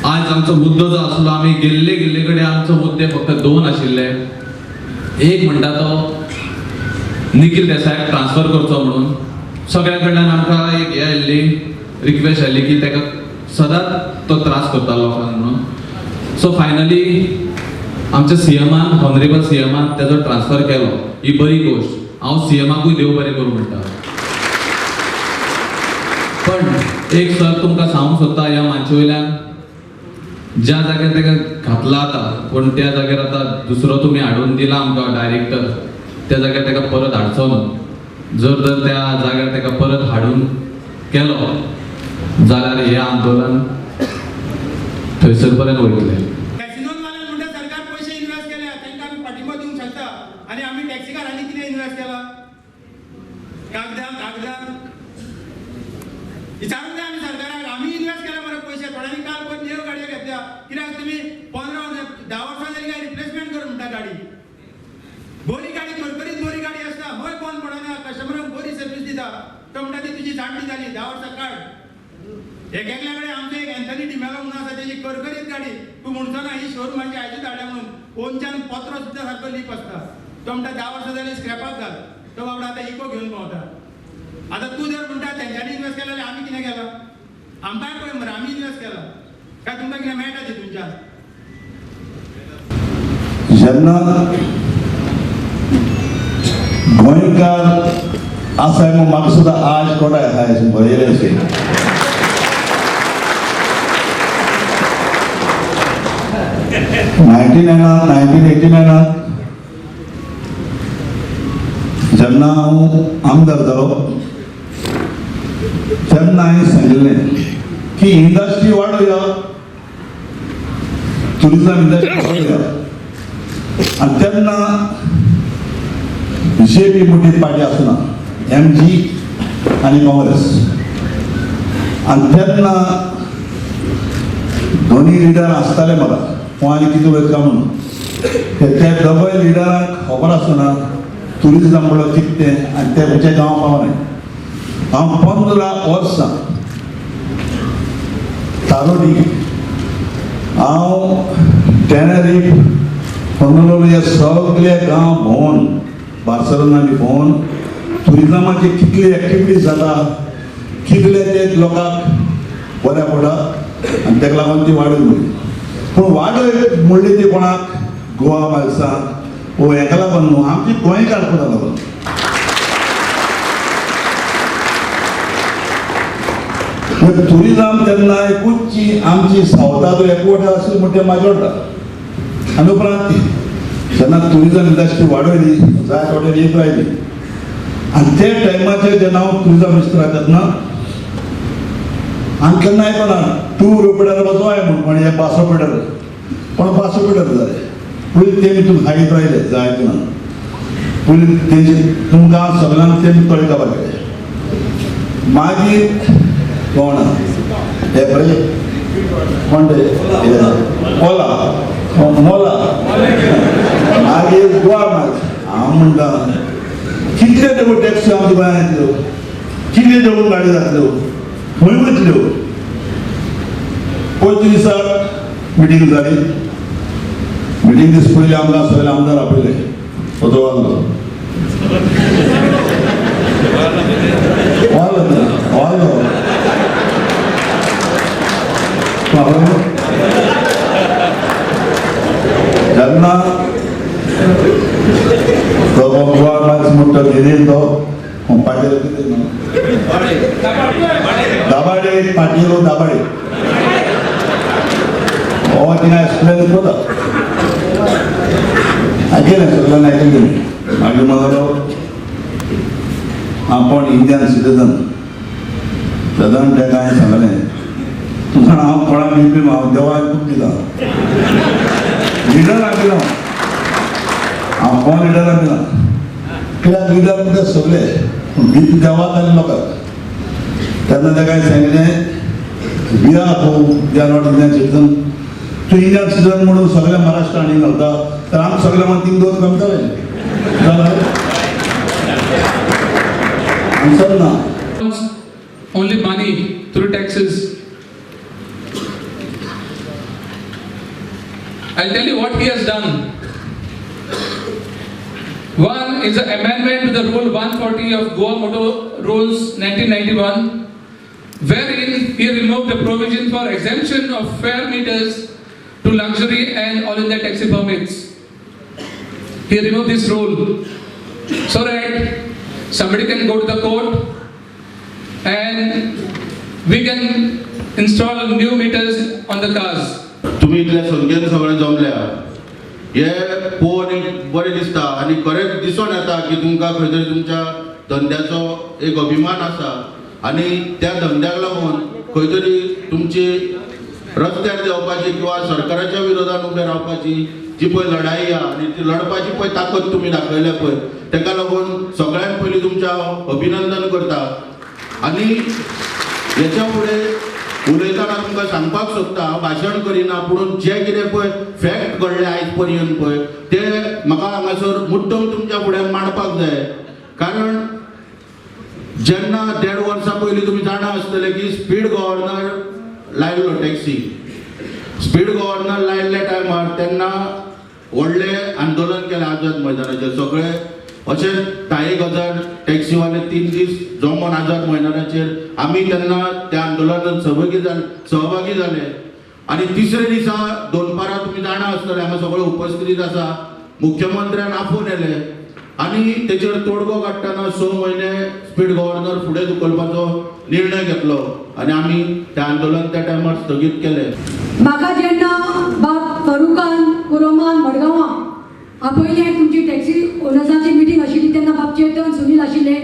आज आमचो मुद्दो जो आसलो, आमी गेल्ले गेल्ले कडेन आमचो मुद्दे फक्त दोन आशिल्ले. एक म्हणटा तो निखील देसायाक ट्रान्सफर करचो म्हणून. सगळ्या कडल्यान आमकां एक हे आयिल्ली, रिक्वेस्ट आयिल्ली की ताका सदांच तो त्रास करता लोकांक म्हणून. सो फायनली आमच्या सीएमान, ऑनरेबल सीएमान तेजो ट्रान्सफर केलो. ही बरी गोश्ट. हांव सीएमाकूय देव बरें करूं म्हणटा. पण एक सर तुमकां सांगूंक सोदता, ह्या मांचे वयल्यान ज्या जाग्यार ताका घातला आतां, पूण त्या जाग्यार आतां दुसरो तुमी हाडून दिला आमकां डायरेक्टर, त्या जाग्यार ताका परत हाडचो न्हू. जर तर त्या जाग्यार ताका परत हाडून केलो जाल्यार हें आंदोलन थंयसर पर्यंत वयतलें. कॅसिनोवाल्यान म्हणटा सरकार पयशे इन्वेस्ट केल्या, तांकां आमी पाठिंबो दिवंक शकता. आनी आमी टॅक्सीकारांनी कितें इन्वेस्ट केला? कागदां कागदां विचारूंक जाय आमी सरकाराक. आमी इन्वेस्ट केला मरे पयशे. थोड्यांनी काल पयर न्यू गाडयो घेतल्या. कित्याक तुमी 15 10 वर्सां जाली काय रिप्लेसमेंट कर म्हणटा गाडी. बरी गाडी, करकरीत बरी गाडी आसता, खंय कोण पडना, कस्टमरांक बरी सर्वीस दिता. तो म्हणटा ती तुजी जाणटी जाली, 10 वर्सां काड. एक एकल्या कडेन आमचो एक एन्थनी डिमेलो म्हणून आसा, तेजी करकरीत गाडी. तूं म्हणचो ना ही शोरूमाची आयजूच हाडल्या म्हणून. पोनच्यान पत्रो सुद्दां सारको लीप आसता. तो म्हणटा 10 वर्सां जाली, स्क्रॅपाक घाल. तो बाबडो आतां इको घेवन भोंवता. आतां तूं जर म्हणटा तेंच्यांनी इन्वेस्ट केला जाल्यार आमी कितें केलां? आमकांय पळय मरे, आमी इन्वेस्ट केला काय तुमकां कितें मेळटा तितूनच्यान? जेन्ना गोंयकार आसाय म्हूण म्हाका सुद्दां आज कोणाय आसा अशें बरयलें अशें. 99नान, 1989नान जेन्ना हांव आमदार जालो तेन्ना हांवें सांगिल्लें की इंडस्ट्री वाडोवया, टुरिजम इंडस्ट्री वाडोवया. आनी तेन्ना बीजेपी मोठी पार्टी आसना, एमजी आनी काँग्रेस. आनी तेन्ना दोनी लिडर आसताले म्हाका कोण आनी कितें उलयता म्हणून. ते दोगूय लिडरांक खबर आसना टुरिजम म्हणल्यार कितें तें, आनी ते खंयच्या गांवां पावनाय. हांव 15 वर्सां तारोडी, हांव टेनरीफ, होनोलुलू हे सगळे गांव भोंवन, बार्सेलोना बी भोंवन टुरिजमाची कितली एक्टिविटीज जाता, कितले ते लोकांक बऱ्या पडटा आनी ताका लागून ती वाडय म्हणली. पूण वाडय म्हणली ती कोणाक? गोवा मायल्सांक वो हेका लागून न्हू, आमची गोंयकार कोणा लागून. टुरिजम तेन्ना एकूच आमची सावथाचो एकवट आशिल्ली म्हण तें म्हाजें वाडटा. आनी उपरांत जेन्ना टुरिजम इंडस्ट्री वाडयली, जाय थोडे येत आयली. आनी ते टायमाचेर जेन्ना हांव टुरिजम मिनिस्टर तेन्ना आनी केन्ना आयकना टूर ऑपरेटर वचो म्हूण, पण हे बस ऑपरेटर, पण बस ऑपरेटर जाले पयलीं ते तितून खायत रायले जाय ना. पयलीं तेंचे तुमकां सगळ्यांक ते तोय खबर केले. मागीर कोण हे पळय, कोण ते ओला मोला, मागीर गोवा. मागीर हांव म्हणटा कितले तेगो टॅक्सी आमच्या गोंयांत येतल्यो, कितले तेगो गाडी जातल्यो, खंय वयतल्यो? पयल्या दिसाक मिटींग जाली. मिटींग दीस पयलीं आमकां सगळे आमदार आपयले. तो वाल्लो वाल्लो वाल्लो जेन्ना तो गोवा मायल्स म्हणटा दिलील, तो पाटील कितें दाबाडे, पाटील दाबाडे, हो तिणें एक्सप्लेन करता. आयकलें सगळ्यांनी आयकलें. मागीर म्हणलो आपूण इंडियन सिटीजन. तेन्ना ताका हांवें सांगलें, तूं जाणा हांव कोणाक दिवपी, हांव देवाक खूब दिता, लिडराक दिला हांव. कोण लिडराक दिला? कित्याक लिडर म्हणटा सगळे भीत देवाक आनी लोकांक. तेन्ना ताका हांवें सांगलें, we are we are not Indian citizen. तूं इंडियन सिटीजन म्हणून सगळ्या महाराष्ट्रान घालता तर आमी सगळे म्हणून 3 दोन जमतले जाल्यार आन्सर ना. Only money through taxes. I'll tell you what he has done. One is the amendment to the Rule 140 of Goa Motor Rules 1991, wherein he removed the provision for exemption of fare meters to luxury and all India taxi permits. He removed this rule so that somebody can go to the court and we can install new meters on the cars. तुमी इतल्या संख्येन सगळे जमल्या हे पळोवन एक बरें दिसता आनी खरेंच दिसून येता की तुमकां खंय तरी तुमच्या धंद्याचो एक अभिमान आसा आनी त्या धंद्याक लागून खंय तरी तुमची रस्त्यार देंवपाची किंवा सरकाराच्या विरोधान उबे रावपाची जी पळय लढाई आहा आनी ती लढपाची पळय ताकद तुमी दाखयल्या पळय, ताका लागून सगळ्यात पयलीं तुमच्या हांव अभिनंदन करता. आनी हेच्या फुडें उलयतना तुमकां सांगपाक सोदता, हांव भाशण करिना, पूण जें कितें पळय फॅक्ट घडलें आयज पर्यंत पळय तें म्हाका हांगासर मुद्दम तुमच्या फुड्यान मांडपाक जाय. कारण जेन्ना 1.5 वर्सां पयलीं तुमी जाणा आसतले की स्पीड गव्हर्नर लायल्लो, टॅक्सी स्पीड गव्हर्नर लायल्ल्या टायमार तेन्ना व्हडलें आंदोलन केलें आझाद मैदानाचेर. सगळे अशें 10,000 टॅक्सीवाले 3 दीस जमोन आझाद मैदानाचेर आमी तेन्ना त्या आंदोलनात सहभागी जाले. आनी तिसरे दिसा दनपारां तुमी जाणा आसतले हांगा सगळे उपस्थित आसा, मुख्यमंत्र्यान आपोवन येले आनी तेचेर तोडगो काडटना 6 म्हयने स्पीड गव्हर्नर फुडें धुकलपाचो निर्णय घेतलो आनी आमी तें आंदोलन त्या टायमार स्थगीत केलें. म्हाका जेन्ना बाब फरुखान कोरोमान मडगांवां आपयलें, तुमची टॅक्सी ओनर्साची मिटींग आशिल्ली तेन्ना बाब चेतन सुनील आशिल्ले,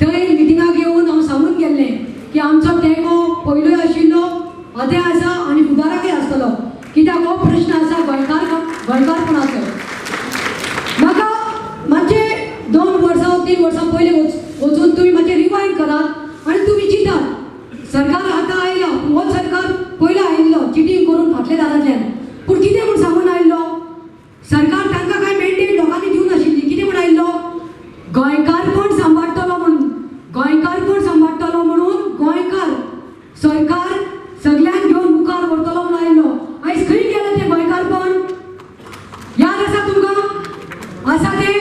थंय मिटिंगाक येवन हांव सांगून गेल्लें की आमचो तेंको पयलोय आशिल्लो, आतांय आसा आनी फुडाराकय आसतलो, कित्याक हो प्रश्न आसा गोंयकारपणाचो. म्हाका मातशें 2 वर्सां 3 वर्सां पयलीं वचून तुमी मातशें रिवायंड करात आनी तुमी चिंतात सरकार आतां आयला, हो सरकार पयलो आयिल्लो चिटींग करून फाटल्या दारांतल्यान, पूण कितें म्हूण सांगून आयिल्लो सरकार तांकां कांय मॅन्डेट लोकांनी दिवंक नाशिल्ली. कितें म्हूण आयिल्लो, गोंयकारपण सांबाळटलो म्हणून, गोंयकारपण सांबाळटलो म्हणून गोंयकार सरकार सगल्यांक घेवन मुखार व्हरतलो म्हणून आयिल्लो. आयज खंय गेलें तें गोंयकारपण? याद आसा तुमकां? आसा तें?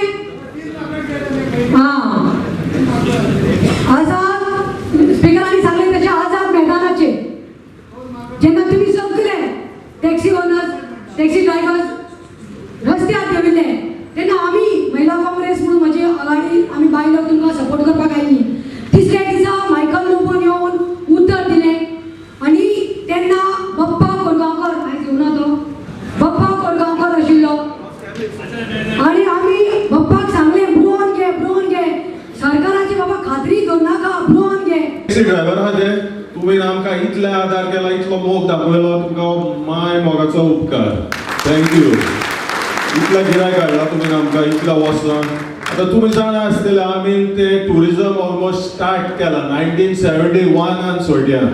आं, आझाद स्पिकरांनी सांगलें तशें आझाद मैदानाचेर जेन्ना तुमी सगळे टॅक्सी ओनर्स, टॅक्सी ड्रायव्हर्स रस्त्यार देंविल्ले तेन्ना आमी महिला काँग्रेस म्हणून म्हजी आघाडी आमी बायलो तुमकां सपोर्ट करपाक आयिल्ली. तिसऱ्या दिसा मायकल लोबोन येवन उतर दिलें आनी तेन्ना बप्पा कोरगांवकर, आयज येवना तो, बप्पा कोरगांवकर आशिल्लो आनी आमी बप्पाक सांगलें ब्रोन घे, ब्रोन घे, सरकाराची बाबा खात्री करनाका, ब्रोन घे. टॅक्सी ड्रायव्हर आहा ते तुमी आमकां इतले आदार केला, इतलो मोग दाखयलो, तुमकां माय मोगाचो उपकार, thank you. इतला गिरायक हाडला तुमी आमकां इतल्या वर्सां. आतां तुमी जाणा आसतले आमी ते ट्युरिजम ऑलमोस्ट स्टार्ट केला 1971 सोडयान,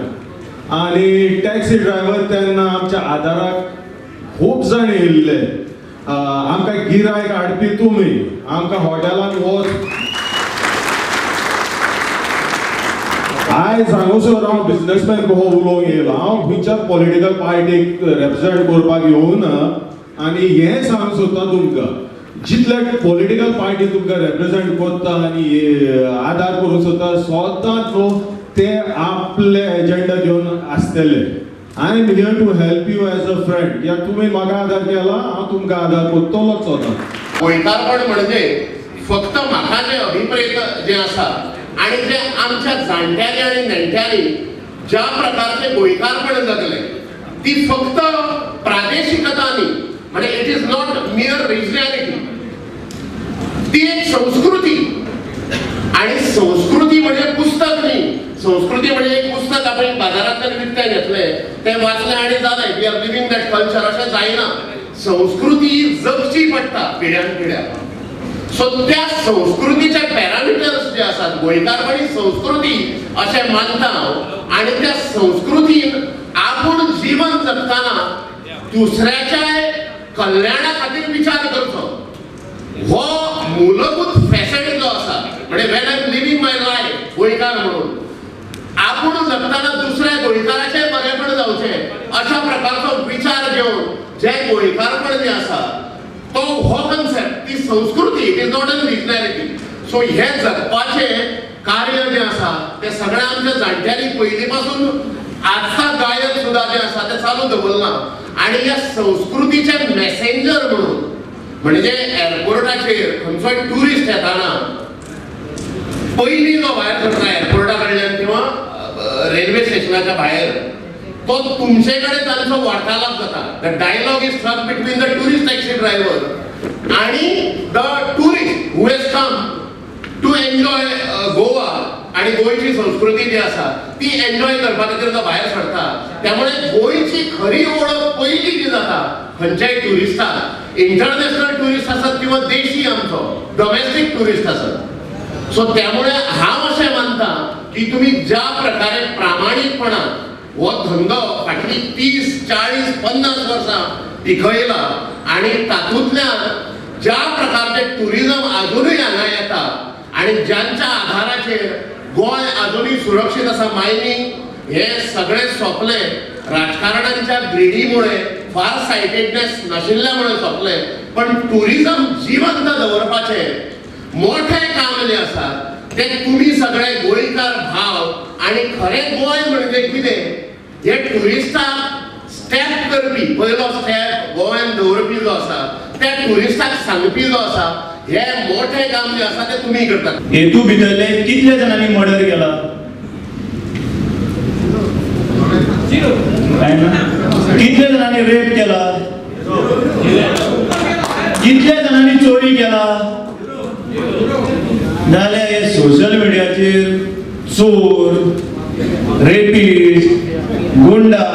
आनी टॅक्सी ड्रायव्हर तेन्ना आमच्या आदाराक खूब जाण येयल्ले. आमकां गिरायक हाडपी तुमी, आमकां हॉटेलान वच. आयज हांगासर हांव बिजनसमॅन कसो उलोवंक येयला, हांव खंयच्या पॉलिटिकल पार्टीक रेप्रेझेंट करपाक येवना आनी हें सांगूंक सोदता तुमकां, जितले पॉलिटिकल पार्टी तुमकां रेप्रेझेंट करता आनी आदार करूंक सोदता स्वताच न्हू ते आपले एजेंडा घेवन आसतले. I am here to help you as a friend, कित्याक तुमी म्हाका आदार केला, हांव तुमकां आदार करतलोच सदां. गोंयकारपण म्हणजे फक्त म्हाका जें अभिप्रेत जें आसा आनी जें आमच्या जाणट्यांनी आनी नेणट्यांनी ज्या प्रकारचें गोंयकारपण जगलें ती फक्त प्रादेशिकता न्ही, म्हणजे it is not mere regionality, ती एक संस्कृती. आणि संस्कृती म्हणजे पुस्तक न्ही, संस्कृती म्हणजे एक पुस्तक आपण बाजारांतल्यान विकतें घेतलें तें वाचलें आनी जालें, we are living that culture, अशें जायना. संस्कृती जगची पडटा पिढ्यान पिढ्या. सो त्या संस्कृतीचे पॅरामिटर्स जे आसात, गोंयकारपणी संस्कृती अशें मानता हांव, आनी त्या संस्कृतीन आपूण जीवन जगतना दुसऱ्याच्या कल्याणा खातीर विचार करचो, हो मूलभूत फॅसेट जो आसा, म्हणजे when I am living my life गोंयकार म्हणून आपूण जगतना दुसऱ्या गोंयकाराचें बरेपण जावचें अशा प्रकारचो विचार घेवन जे गोंयकारपण जें आसा तो हो कन्सेप्ट, ती संस्कृती, it is not an regionality. So हे जगपाचें कार्य जें आसा तें सगळ्या आमच्या जाणट्यांनी पयलीं पासून आजचा गायक सुद्दां जें आसा तें चालू दवरलां. आनी ह्या संस्कृतीचे मॅसेंजर म्हणून म्हणजे एअरपोर्टाचेर खंयचोय ट्युरिस्ट येताना पयलीं जो भायर सरता एअरपोर्टा कडल्यान किंवा रेल्वे स्टेशनाच्या भायर, तो तुमचे कडेन तांचो वार्तालाप जाता. The dialogue is struck between the tourist taxi driver आणि the tourist who has come to enjoy Goa आणि गोंयची संस्कृती जी आसा ती एन्जॉय करपा खातीर तो भायर सरता. त्यामुळे गोंयची खरी वळख पयली जी जाता खंयच्याय ट्युरिस्टाक, इंटरनॅशनल ट्युरिस्ट आसत किंवा देशी आमचो डोमेस्टीक ट्युरिस्ट आसत. सो त्यामुळे हांव अशें मानता की तुमी ज्या प्रकारे प्रामाणीकपणान हो धंदो फाटली 30, 40, 50 वर्सां टिकयला आनी तातूंतल्यान ज्या प्रकारचें ट्युरिजम आजुनूय हांगा येता आनी ज्यांच्या आधाराचेर गोंय आजुनूय सुरक्षीत आसा, मायनींग हे सगळें सोंपलें, राजकारणांच्या ग्रिडीमुळे, फार सायटेडनेस नाशिल्ल्या मुळे सोंपलें, पण ट्युरिजम जिवंत दवरपाचें मोठें काम जें आसा तें तुमी सगळे गोंयकार भाव आनी खरें गोंय म्हणजे कितें हे ट्युरिस्टाक स्टेप करपी, पयलो स्टेप गोंयान दवरपी जो आसा, त्या ट्युरिस्टाक सांगपी जो आसा, हे मोठें काम जें आसा तें तुमी करतात. हेतू भितरले कितले जाणांनी मर्डर केला? कितले जाणांनी रेप केला? कितले जाणांनी चोरी केला? जाल्यार हे सोशल मिडियाचेर चोर, रेपिस्ट, गुंडा,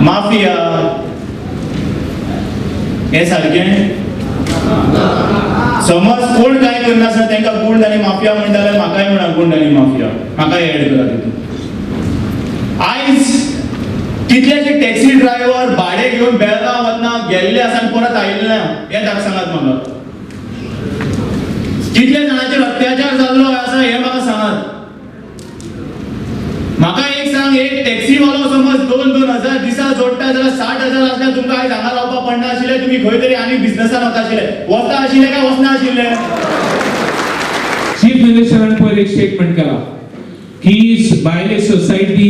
माफिया हे सारकें समज कोण काय करनासतना तांकां गुंड आनी माफिया म्हणटा जाल्यार म्हाकाय म्हणा गुंड आनी माफिया, म्हाकाय एड करा तितून. आयज कितलेशे टॅक्सी ड्रायव्हर भाडें घेवन बेळगांव वतना गेल्ले आसा आनी परत आयिल्ले ना, हें दाख सांगात म्हाका. कितले जाणांचेर अत्याचार जाल्लो आसा हें म्हाका सांगात. म्हाका एक सांग, एक टॅक्सीवालो समज 2-2 हजार दिसा जोडटा जाल्यार 60,000 आसल्यार तुमकां आयज हांगा रावपाक पडना आशिल्लें, तुमी खंय तरी आनी बिजनसान वता आशिल्ले, वता आशिल्ले काय वचना आशिल्ले? चीफ मिनिस्टरान पयर एक स्टेटमेंट केला की भायले सोसायटी,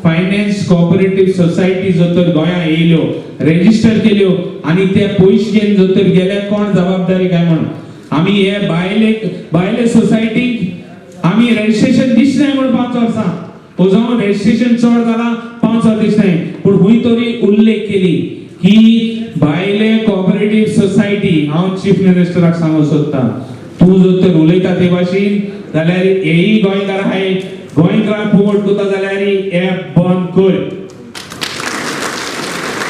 फायनान्स कोऑपरेटिव्ह सोसायटी जर तर गोंयांत येयल्यो, रेजिस्टर केल्यो आनी ते पयशे घेवन जर तर गेले, कोण जबाबदारी काय म्हणून आमी हे भायले भायले सोसायटीक आमी रजिस्ट्रेशन दिसनाय म्हूण 5 वर्सां जावन रजिस्ट्रेशन चड जालां, 5 वर्सां दिसनाय, पूण खंय तरी उल्लेख केली की भायले कोऑपरेटिव्ह सोसायटी. हांव चीफ मिनिस्टराक सांगूंक सोदतां, तूं जर तर उलयता ते भाशेन जाल्यार हेयी गोंयकार आहाय, गोंयकारांक फुकट करता जाल्यार एप बंद कर.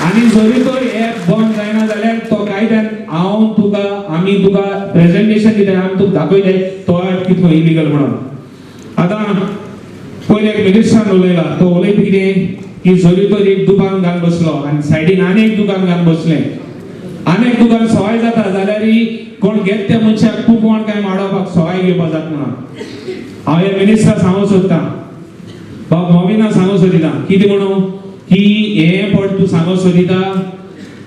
आनी जरी तर एप बंद जायना जाल्यार तो कायद्यान हांव तुका, आमी तुका प्रेजेंटेशन दिता, आमी तुका दाखयतले तो एप कितलो इलिगल म्हणून. आतां पयलीं एक मिनिस्टरान उलयला, तो उलयता कितें की जरी तर एक दुकान घालून बसलो आनी सायडीन आनी एक दुकान घालून बसलें, आनी एक दुकान सवाय जाता जाल्यार कोण घेत त्या मनशाक कुपन काय माडोवपाक सवाय घेवपाक जाता म्हणून. हांव हे मिनिस्टर सांगूंक सोदतां, बाब मोविना सांगूंक सोदिता कितें म्हणून की हें पड तूं सांगूंक सोदिता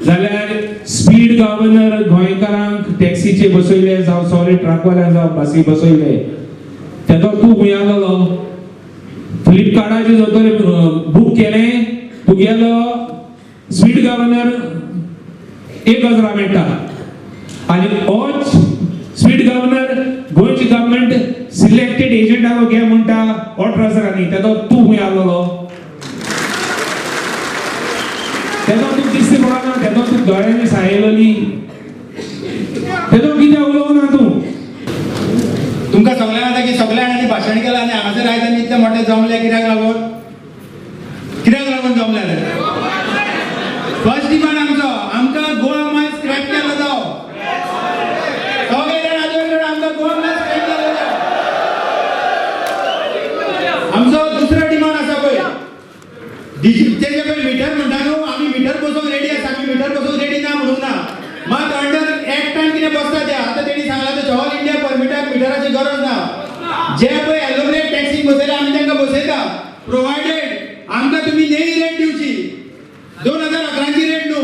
जाल्यार स्पीड गव्हर्नर गोंयकारांक टॅक्सीचे बसयले, जावं सॉरी ट्रकवाल्यांक जावं बसी बसयले, तेजो तूं खंय आसलेलो? फ्लिपकार्टाचेर जर तर बूक केलें तुगेलो स्पीड गव्हर्नर 1,000 मेळटा आनी होच स्पीड गव्हर्नर गोंयची गव्हर्मेंट सिलेक्टेड एजंटाक घे म्हणटा 18 हजारांनी, तेजो तूं खंय आसलेलो? तेजो तूं दिसती पडना, तेजो तूं दोळ्यांनी सायलोली, तेजो कित्याक उलोवना तूं? तुमकां सगळ्यांक आतां की सगळ्या जाणांनी भाशण केलां आनी हांगासर आयज आमी इतले मोठे जमले कित्याक लागून? कित्याक लागून जमले? फर्स्ट डिमांड आमचो, आमकां गोवा मायल्स स्क्रॅप केलो जावं. सगळे जाण आजून आमकां गोवा मायल्स स्क्रॅप केलो जावं. आमचो दुसरो डिमांड आसा पळय, तेजे पळय मिटर म्हणटा न्हू, आमी मिटर बसोवंक रेडी आसा, आमी मिटर बसोवंक रेडी ना म्हणूंक ना, मात अंडर एक्टान कितें बसता तें आतां तेणी सांगलां तें ऑल इंडिया परमिटाक मिटराची गरज ना. जे पळय एलोब्रेट टॅक्सीक बसयला आमी तांकां बसयता, प्रोवायडेड आमकां तुमी नेवी रेट दिवची, 2011ची रेट न्हू.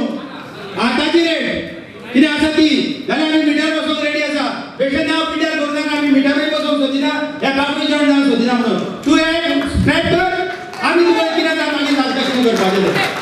मिटराची रेट कितें आसा ती, जाल्यार आमी मिटर बसोवंक रेडी आसा. बेश्टें नांव पिड्ड्यार करूं नाका, आमी मिटरूय बसोवंक सोदिना, ह्या कामूय जॉयन जावंक सोदिना म्हणून. तूं हें स्क्रॅप कर, आमी तुका कितें जाय मागीर सांगता कितें करपाचें तें.